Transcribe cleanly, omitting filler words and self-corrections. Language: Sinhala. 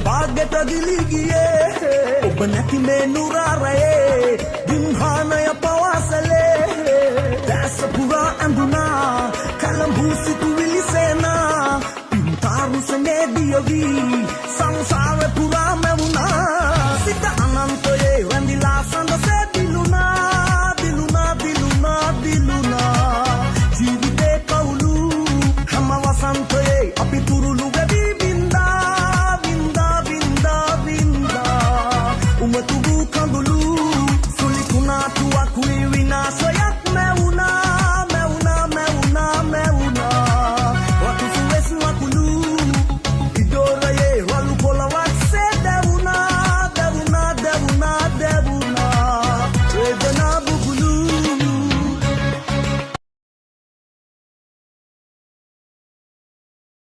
බාගෙට ගිලී ගියේ. ඔබ නැති මේ නුරාරයේ ගිම්හානය පවාසලේ දැස පුරා ඇඳුනා කලඹු සිතුවිලි සේනා පින්තාරු සනේ දියවී.